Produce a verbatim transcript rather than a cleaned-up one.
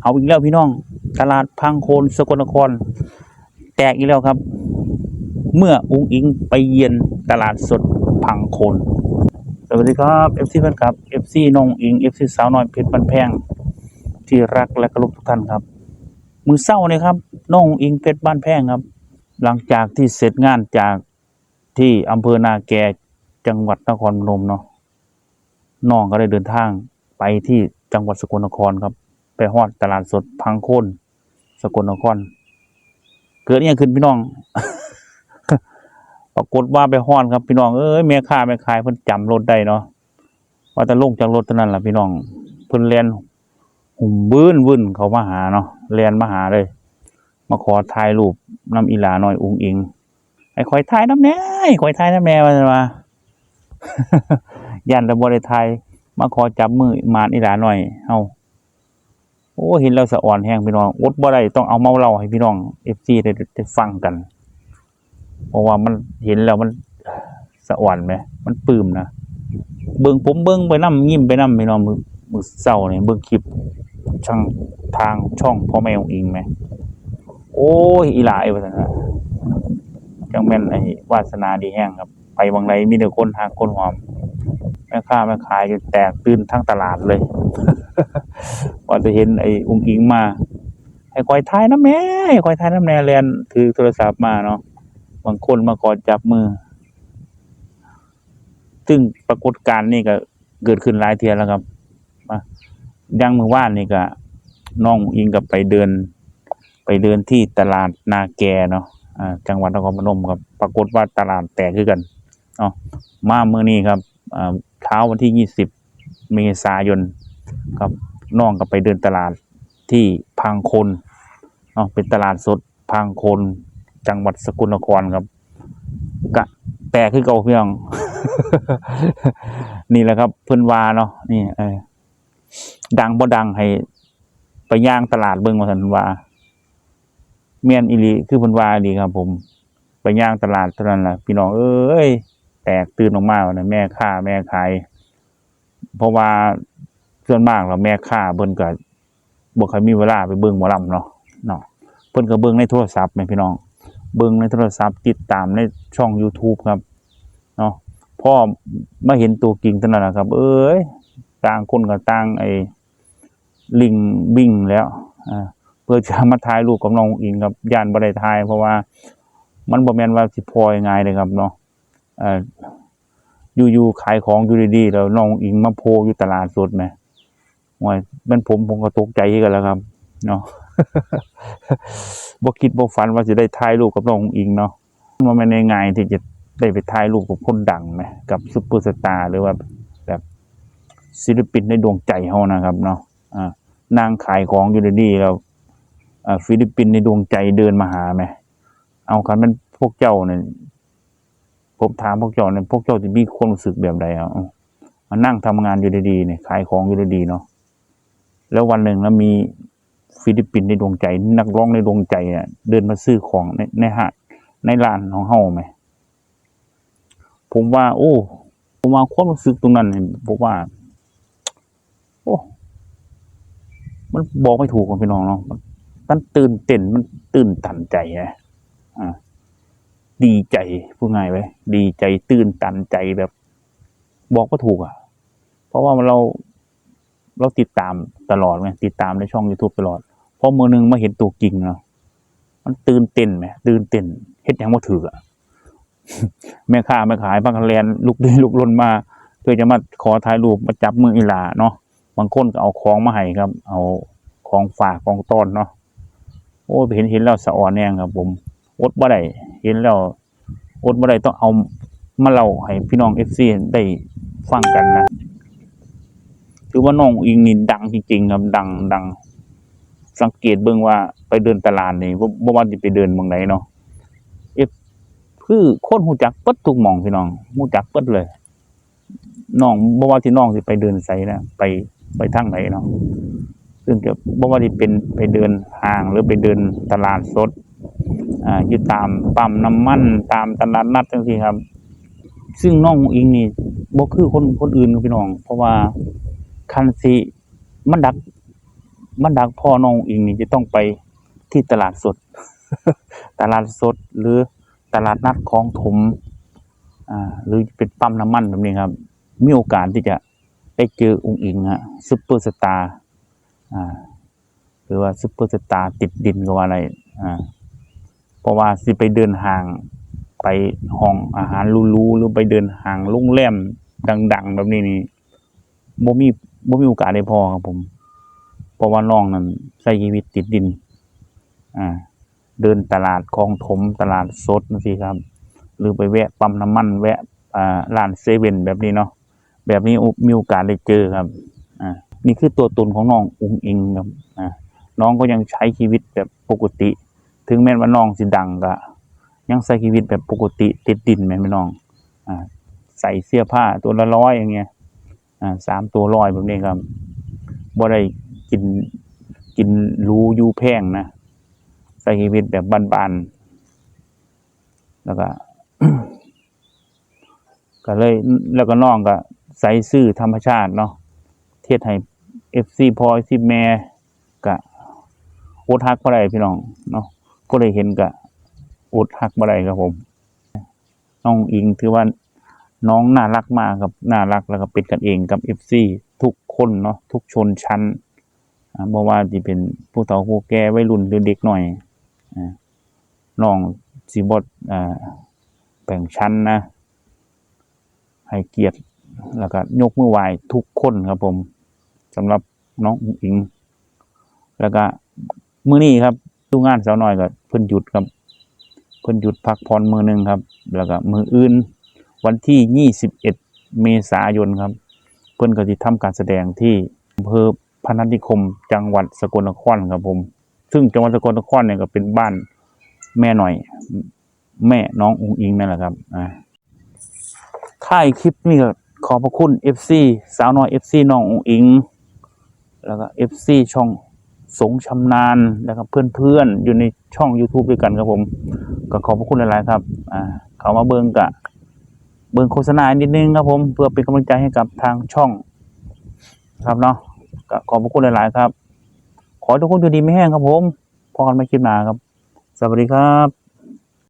เอาอีกแล้วพี่น้อง ตลาดพังโคนสกลนคร แตกอีกแล้วครับ เมื่ออุ๋งอิ๋งไปเยือนตลาดสดพังโคน สวัสดีครับ เอฟซี แฟนคลับ เอฟซี น้องอุ๋งอิ๋ง เอฟซี สาวน้อยเพชรบ้านแพง ที่รักและเคารพทุกท่านครับ มื้อเช้านี่ครับ น้องอุ๋งอิ๋งเพชรบ้านแพงครับ หลังจากที่เสร็จงานจากที่อำเภอนาแก จังหวัดนครพนมเนาะ น้องก็ได้เดินทางไปที่จังหวัดสกลนครครับ ไปฮอดตลาดสดพังโคน สกลนคร เกิดอิหยังขึ้นพี่น้อง ปรากฏว่าไปฮอดครับพี่น้องเอ้ย แม่ค้าแม่ขายเพิ่นจำรถได้เนาะ ว่าแต่ลงจากรถเท่านั้นล่ะพี่น้อง เพิ่นแล่นหุ่มวื้นวื้นเข้ามาหาเนาะ แล่นมาหาเลย มาขอถ่ายรูปนำอีหล้าน้อยอุ๋งอิ๋ง ให้ข้อยถ่ายนำแหน่ ให้ข้อยถ่ายนำแหน่ ว่าซั่นว่า ย่านแต่บ่ได้ถ่าย มาขอจับมือหม่านอีหล้าน้อยเฮา โอ้ เห็นแล้วสะออนแฮงพี่น้อง อดบ่ได้ต้องเอามาเล่าให้พี่น้อง เอฟซี ได้ ได้ฟังกัน เพราะว่ามันเห็นแล้วมันสะออนแหม มันปลื้มนะ เบิ่ง ผมเบิ่งไปนำ ยิ้มไปนำพี่น้อง มื้อ มื้อเช้านี่เบิ่งคลิปช่อง ทางช่องพ่อแม่อุ๋งอิ๋งแหม โอ้ย อีหล้าเอ้ย ว่าซั่นนะ จั่งแม่นไอ้วาสนาดีแฮงครับ ไปหม่องใดมีแต่คนฮักคนหอม แม่ค้าแม่ขายจนแตกตื่นทั้งตลาดเลย ว่าจะเห็นไอ้อุ๋งอิ๋งมา ให้ข้อยถ่ายนำแหน่ ให้ข้อยถ่ายนำแหน่ แล่นถือโทรศัพท์มาเนาะ บางคนมาขอจับมือ ซึ่งปรากฏการณ์นี่ก็เกิดขึ้นหลายเทื่อแล้วครับ มา อย่างมื้อวานนี่ก็ น้องอุ๋งอิ๋งก็ไปเดิน ไปเดินที่ตลาดนาแกเนาะ อ่า จังหวัดนครพนมครับ ปรากฏว่าตลาดแตกคือกันเนาะ มามื้อนี้ครับ อ่า เช้าวันที่ ยี่สิบ เมษายนครับ น้องก็ไปเดินตลาดที่พังโคนเนาะ เป็นตลาดสดพังโคน จังหวัดสกลนครครับ ก็แตกคือเก่าพี่น้อง นี่แหละครับ เพิ่นว่าเนาะ นี่ เออ ดังบ่ดังให้ไปย่างตลาดเบิ่ง ว่าซั่นว่า แม่นอีหลี คือเพิ่นว่าอีหลีครับผม ไปย่างตลาดเท่านั้นล่ะ พี่น้องเอ้ย แตกตื่นออกมาว่าซั่น แม่ค้าแม่ขาย เพราะว่าส่วนมากแล้วแม่ค้าเพิ่นก็บ่ค่อยมีเวลาไปเบิ่งหมอลำเนาะ เนาะ เพิ่นก็เบิ่งในโทรศัพท์แหมพี่น้อง เบิ่งในโทรศัพท์ ติดตามในช่องยูทูบครับ เนาะ พอมาเห็นตัวจริงเท่านั้นล่ะครับ เอ้ย ต่างคนก็ต่างไอ้ ลิงวิ่งแล้ว อ่า เพื่อจะมาถ่ายรูปกับน้องอุ๋งอิ๋งครับ ย่านบ่ได้ถ่าย เพราะว่ามันบ่แม่นว่าสิพ้อง่ายๆเด้ครับเนาะ เอ่อ อยู่ๆขายของอยู่ดีๆ แล้วน้องอุ๋งอิ๋งมาโผล่อยู่ตลาดสดแหม โอ้ย เป็นผม ผมก็ตกใจคือกันแหละครับ เนาะ บ่คิดบ่ฝันว่าสิได้ถ่ายรูปกับน้องอุ๋งอิ๋งเนาะ มันบ่แม่นง่ายๆที่จะได้ไปถ่ายรูปกับคนดังแหม กับซุปเปอร์สตาร์ หรือว่าแบบศิลปินในดวงใจเฮานะครับเนาะ อ่า นั่งขายของอยู่ดีๆ แล้ว อ่า ศิลปินในดวงใจเดินมาหาแหม เอา คันแม่นพวกเจ้าเนี่ย ผมถามพวกเจ้าเนี่ย พวกเจ้าสิมีความรู้สึกแบบใด เอา เอา มานั่งทำงานอยู่ดีๆเนี่ย ขายของอยู่ดีๆเนาะ แล้ววันหนึ่งแล้วมีศิลปินในดวงใจ นักร้องในดวงใจเนี่ย เดินมาซื้อของใน ในห้าง ในร้านของเฮาแหม ผมว่า โอ้ ผมว่าความรู้สึกตรงนั้นเนี่ย ผมว่า โอ้ มันบอกไม่ถูกอะพี่น้องเนาะ มัน มันตื่นเต้น มันตื้นตันใจไง อ่า ดีใจ พูดง่ายไป ดีใจตื้นตันใจแบบ บอกบ่ถูกอะ เพราะว่าเรา เราติดตามตลอดไง ติดตามในช่องยูทูบตลอด พอมื้อหนึ่งมาเห็นตัวจริงเนาะ มันตื่นเต้นแหม ตื่นเต้น เฮ็ดหยังบ่ถูกอะ แม่ค้าแม่ขายพากันแล่นลุกลี้ลุกลนมา เพื่อจะมาขอถ่ายรูป มาจับมืออีหล้าเนาะ บางคนก็เอาของมาให้ครับ เอาของฝากของต้อนเนาะ โอ้ย เห็น เห็นแล้วสะออนแฮงครับผม อดบ่ได้ เห็นแล้วอดบ่ได้ต้องเอามาเล่าให้พี่น้อง เอฟซี ได้ฟังกันนะ ถือว่าน้องอุ๋งอิ๋งนี่ดังจริงๆครับ ดัง ดัง สังเกตเบิ่งว่าไปเดินตลาดนี่ บ่ บ่ว่าสิไปเดินหม่องใดเนาะ เอฟ คือคนรู้จักเบิดทุกหม่องพี่น้อง รู้จักเบิดเลย น้อง บ่ว่าสิน้องสิไปเดินไสนะ ไป ไปทางไหนเนาะ ซึ่งก็บ่ว่าสิเป็นไปเดินห้างหรือไปเดินตลาดสด อ่า อยู่ตามปั๊มน้ำมัน ตามตลาดนัดจั่งซี้ครับ ซึ่งน้องอุ๋งอิ๋งนี่บ่คือคน คนอื่นครับพี่น้อง เพราะว่าคันสิมาดัก มาดักพ้อน้องอุ๋งอิ๋งนี่จะต้องไปที่ตลาดสด ตลาดสดหรือตลาดนัดคลองถม อ่า หรือเป็นปั๊มน้ำมันแบบนี้ครับ มีโอกาสที่จะได้เจออุ๋งอิ๋งฮะ ซุปเปอร์สตาร์ อ่า หรือว่าซุปเปอร์สตาร์ติดดินก็ว่าได้ อ่า เพราะว่าสิไปเดินห้าง ไปห้องอาหารหรูๆ หรือไปเดินห้างโรงแรมดังๆ แบบนี้นี่ บ่มี บ่มีโอกาสได้พ้อครับผม เพราะว่าน้องนั้นใช้ชีวิตติดดิน อ่า เดินตลาดคลองถม ตลาดสดจั่งซี้ครับ หรือไปแวะปั๊มน้ำมัน แวะ อ่า ร้านเซเว่นแบบนี้เนาะ แบบนี้มีโอกาสได้เจอครับ อ่า นี่คือตัวตนของน้องอุ๋งอิ๋งครับ อ่า น้องก็ยังใช้ชีวิตแบบปกติ ถึงแม้ว่าน้องสิดังก็ยังใช้ชีวิตแบบปกติติดดินแม่นบ่น้อง อ่า ใส่เสื้อผ้าตัวละร้อยอย่างเงี้ย อ่า สามตัวร้อยแบบนี้ครับ บ่ได้กิน กินหรูอยู่แพงนะ ใช้ชีวิตแบบบ้านๆ แล้วก็ ก็เลย แล้วก็น้องก็ใส่ซื่อธรรมชาติเนาะ เฮ็ดให้เอฟซีพ่อเอฟซีแม่ก็อดฮักบ่ได้พี่น้องเนาะ ผู้ใดเห็นก็อดฮักบ่ได้ครับผม น้องอุ๋งอิ๋งถือว่าน้องน่ารักมากครับ น่ารักแล้วก็เป็นกันเองกับเอฟซีทุกคนเนาะ ทุกชนชั้น อ่า บ่ว่าสิเป็นผู้เฒ่าผู้แก่ วัยรุ่นหรือเด็กน้อย อ่า น้องสิบ่ อ่า แบ่งชั้นนะ ให้เกียรติ แล้วก็ยกมือไหว้ทุกคนครับผม สำหรับน้องอุ๋งอิ๋ง แล้วก็มื้อนี้ครับ ดูงานสาวน้อยก็เพิ่นหยุดครับ เพิ่นหยุดพักผ่อนมื้อหนึ่งครับ แล้วก็มื้ออื่น วันที่ยี่สิบเอ็ดเมษายนครับ เพิ่นก็สิทำการแสดงที่อำเภอพนัสนิคม จังหวัดสกลนครครับผม ซึ่งจังหวัดสกลนครเนี่ยก็เป็นบ้านแม่น้อย แม่น้องอุ๋งอิ๋งนั่นแหละครับ อ่า ท้ายคลิปนี้ก็ขอบพระคุณเอฟซี สาวน้อยเอฟซีน้องอุ๋งอิ๋ง แล้วก็เอฟซีช่องสงชำนาญ แล้วก็เพื่อนๆ อยู่ในช่องยูทูบด้วยกันครับผม ก็ขอบพระคุณหลายๆ ครับ อ่า เข้ามาเบิ่งก็เบิ่งโฆษณานิดนึงครับผม เพื่อเป็นกำลังใจให้กับทางช่องครับเนาะ ก็ขอบพระคุณหลายๆ ครับ ขอให้ทุกคนอยู่ดีมีแฮงครับผม พบกันใหม่คลิปหน้าครับ สวัสดีครับ